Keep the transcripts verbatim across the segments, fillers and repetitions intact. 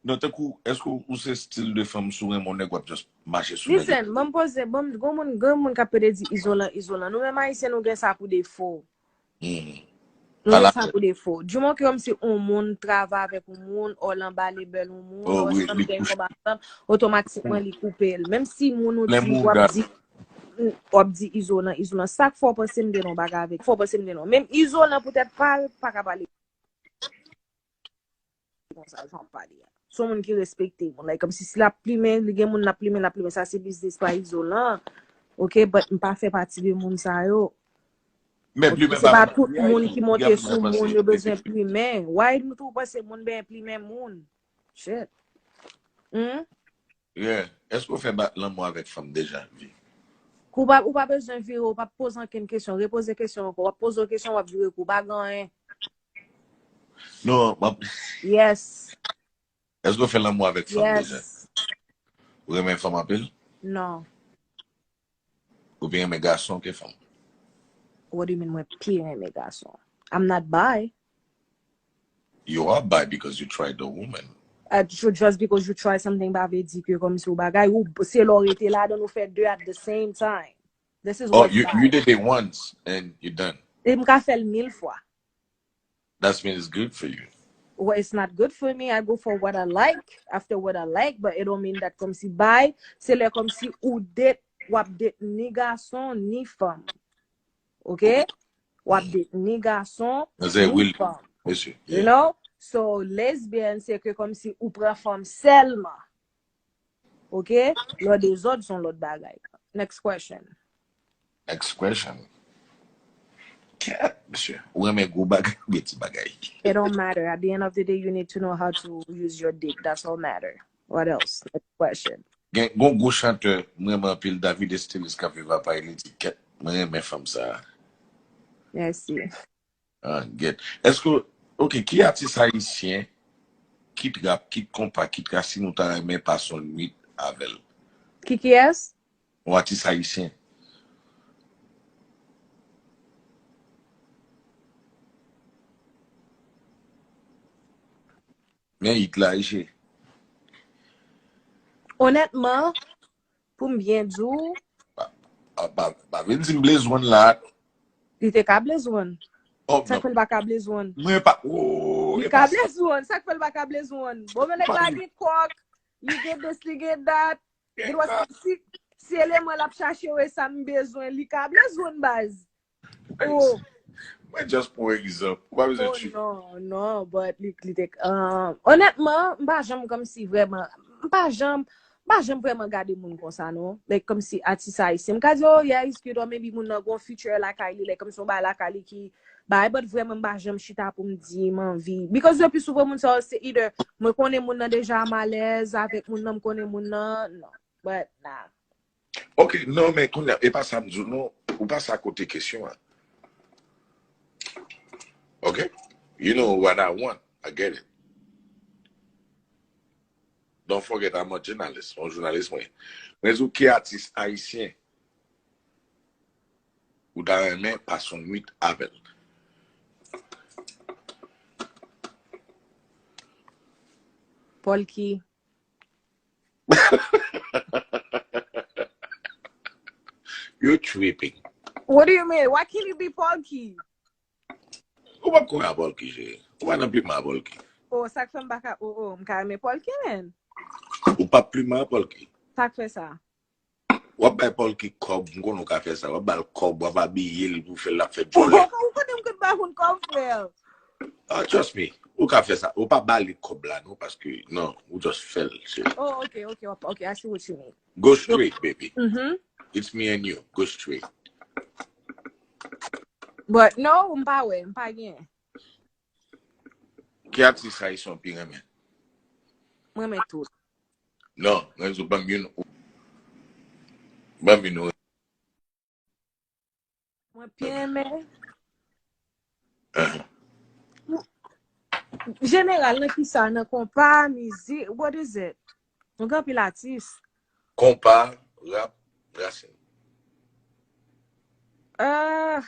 Non, tankou, èske ou se stil de fanm si w renmen yon nèg w ap just mache sou nèg? Listen, ban m poze, ban m, gon moun, gon moun k ap pede di izolan, izolan. Nou menm Ayisyen, nou gen sa pou defo. Nou gen sa pou defo. Du moment ke kòmsi yon moun travay avèk yon moun, or l anba label yon moun, or something kòm sa, otomatikman li koupe l. Menm si moun ou di, w ap di, w ap di izolan, izolan. Sa k fè w panse m gen yon bagay avèk, fè w panse m gen yon. Menm izolan poutèt pa l, pa ka pale konsa, jan w pale a. Se yon moun ki respekte moun. Like, kòmsi si l ap plimen, li gen moun l ap plimen, l ap plimen. Sa se biznis pa izolan. Ok, but m pa fè pati de moun sa yo. Men plimen se pa tout moun ki monte sou moun yo bezwen plimen. Why nou tou panse moun bezwen plimen moun? Shit. Hmm? Yeah. Èske w fè ba- lanmou avèk fanm deja, Vi? Ou pa, ou pa bezwen vire, ou pa poze ankenn kesyon. Repoze kesyon ankò. W ap poze yon kesyon, w ap vire kou. W pa gen anyen. Non, m ap. Yes. Èske w fè lanmou avèk fanm deja? Yes. Ou renmen fanm anpil? Non. Ou pi renmen gason ke fanm? What do you mean mwen pi renmen gason? I'm not bi. You are bi because you tried the woman. Uh, ju- just because you try something pa vle di ke kòmsi ou bagay ou se lè w rete ladan ou fè de at the same time. This is Oh, what you, bi. You did it once and you done. E m ka fè l mil fwa. That means it's good for you. Well, it's not good for me. I go for what I like, after what I like, but it don't mean that kòmsi bi, se lè kòmsi ou date, w ap date ni gason, ni fanm. Ok? W ap date ni gason, ni fanm. Mesye, you know? So, lesbian, se ke kòmsi ou pran fanm sèlman. Ok? Lè dezòd, se yon lòt bagay. Next question. Next question. Kat, mesye. Ou renmen gwo bagay oubyen ti bagay? It don't matter. At the end of the day, you need to know how to use your dick. That's all matter. What else? Next question. Gen gon gwo chantè, m renmen anpil, David Estilis k ap viv a Paris, li di, kat, mwen renmen fanm sa a. Mèsi. Ah, get. Èske, ok, ki atis ayisyen, kit rap, kit konpa, kit racine ou ta renmen pase yon nwit avè l? Ki kiyès? Yon atis ayisyen. Men it la, Iche. Onètman, pou m byen di w, Pa, pa, pa, pa vin di m Blaze One la. Li te ka Blaze One. Oh, Sa k fè l pa ka Blaze One. Mwen pa. Oh, Li ka Blaze One. Sa k fè l pa ka Blaze One. Bon, men nèg la gen kòk, li gen this, li gen that. Li dwa si, si eleman l ap chache yo e sa m bezwen, li ka Blaze One baz. Oh. Mwen just pran egzanp. Ou pa bezwen Oh tchwi. Non, non, but li, li te, um, onètman, m pa janm kòmsi vrèman, m pa janm, m pa janm vrèman gade moun konsa non. Like kòmsi atis ayisyen. M ka di, oh yeah, he's cute, or maybe moun nan gon future lakay li, like kòmsi yon bagay lakay li ki bay, but vrèman m pa janm chita pou m di m anvi. Because le plus souvent moun sa yo, se either mwen konnen moun nan deja m alèz avèk moun nan, m konnen moun nan, non. But nah. Ok, non, men kounye a, e pa sa m di w, non, ou pase akote kesyon an. Ok? You know what I want, I get it. Don't forget I'm a journalist, yon jounalis mwen. Mwen di w ki atis ayisyen ou ta renmen pase yon nwit avè l? Polky. You're tripping. What do you mean? Why can't it be Polky? Ou pa konnen a Polky, cheri. Ou pa nan piman a Polky. Oh, sa k fè m pa ka, oh, oh, m ka renmen Polky, man. Ou pa piman a Polky. Sa k fè sa? W ap bay Polky kòb, m konnen w ka fè sa. W ap ba l kòb, w ap abiye l pou fè l ap fè Ou djòlè. ou konnen m konn ba moun kòb, frè. Ah, trust me. Ou ka fè sa. Ou pa ba li kòb la, non, paske, non, ou just fè l, cheri. Oh, ok, ok, ok, ok, I see what you mean. Go straight, baby. Mhm. It's me and you. Go straight. But no, m pa wè, m pa gen. Ki atis ayisyen w pi renmen? Mwen renmen tout. Non, mwen di w ban m youn. Ban m youn. Mwen pi renmen. Uh-huh. Jeneral, nan ki sa? Nan konpa, mizik, what is it? Nou gen anpil atis. Konpa, rap, rasin. Ah,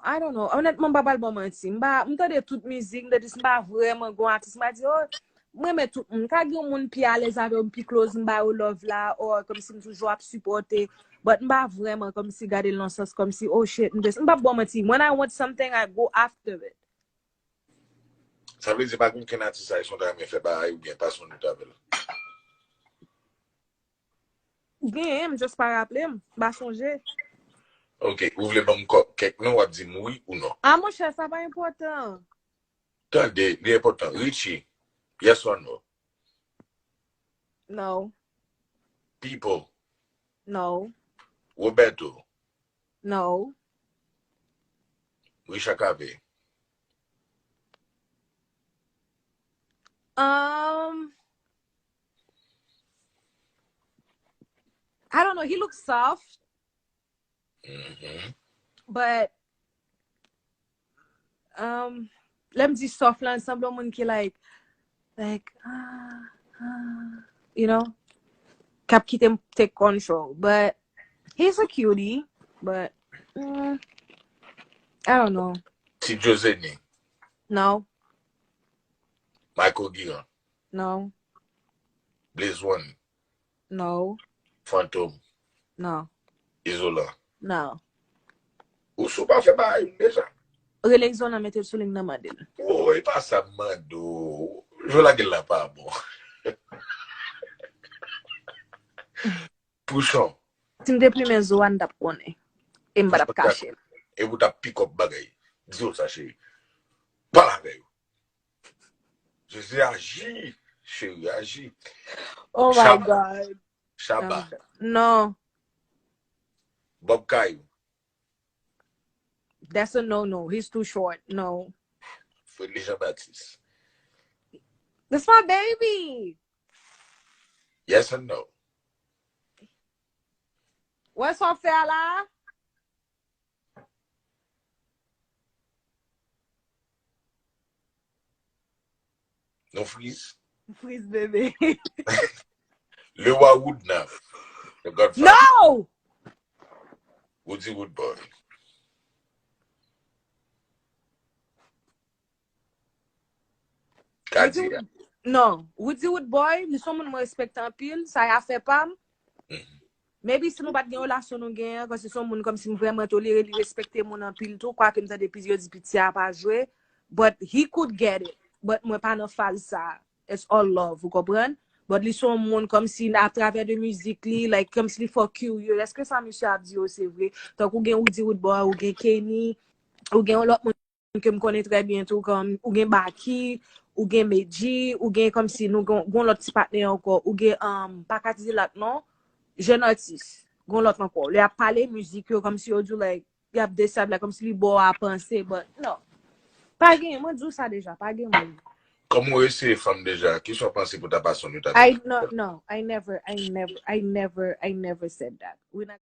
I don't know. Onètman, m pa pral ba w manti. M pa, m tande tout mizik, m tande, m pa vrèman gon atis. M pa di, oh, m renmen tout moun. Ka gen yon moun pi alèz avè w, m pi close, m ba yo love la, or kòmsi m toujou ap sipòte. But m pa vrèman kòmsi gade l nan sans kòmsi, oh shit, m just, m pa ba w manti. When I want something, I go after it. Sa vle di pa gen okenn atis Ayisyen w ta renmen fè bagay oubyen pase yon nwit avè l? Genyen, m just pa raple m, m pa sonje. Ok, ou vle ban m kò- kèk non, w ap di m wi ou non. Ah, monchè, sa pa enpòtan. Tande, li enpòtan. Richie, yes or no? No. People, No. Roberto, No. Richard Cavé. Um, I don't know. He looks soft, Mhm. but um, lè m di soft la, l sanble yon moun ki like, like, ah, ah, you know, k ap kite m take control. But he's a cutie, but mm, I don't know. Ti Joseni, No, Michael Guiran, no, Blaze One, no, Fantom, no, Izolan. No. Ou sou pa fè bagay deja. Rele Izolan, mete l sou liy nan, mande l. Woy, pa sa m mande w. Jwe lage l la pa bon. Pouchon. Si m te plimen Zoa, n t ap konnen. E m pa t ap kache l. E pou t ap pick up bagay. Di yo sa, cheri. Pale avè yo. Jezi, aji. Cheri, aji. Oh my Shabba. God. Shabba. Um, no. Bob Kayou. That's a no-no. He's too short. No. Fredly Jean Baptiste. That's my baby. Yes and no. Wè sa w fè a la? Nou friz. Friz bebe. Le roi Woodna. The Godfather. No! Woody Woodboy. Kadira. Non, Woody Woodboy, li se yon moun mwen respekte anpil, sa y a fè pa m. Mhm. Maybe si nou pa t gen relasyon nou genyen, paske se yon moun kòmsi m vrèman tolere, li respekte moun anpil tou, kwake m tande pi yo di piti a pa jwe, but he could get it, but mwen pa nan faz sa, it's all love, ou konprann? But li se yon moun kòmsi atravè de mizik li, like, kòmsi li fò curious, èske sa misye ap di yo se vre? Tankou gen Woody Woodboy, ou gen Kenny, ou gen yon lòt moun ke m konnen trè byen tou, kòm, ou gen Baky, ou gen Medjy, ou gen kòmsi nou gen yon lòt ti patnè ankò, ou gen, um, pa Kadilak non, jèn atis, gen yon lòt ankò. Lè y ap pale mizik yo, kòmsi yo di w, like, y ap describe la, kòmsi li ba w a panse, but no. Pa gen, mwen di w sa deja, pa gen moun. Kòman w eseye fanm deja? Kisa w panse pou ta pase yon nwit avè I l? No, no, I never, I never, I never, I never said that. We not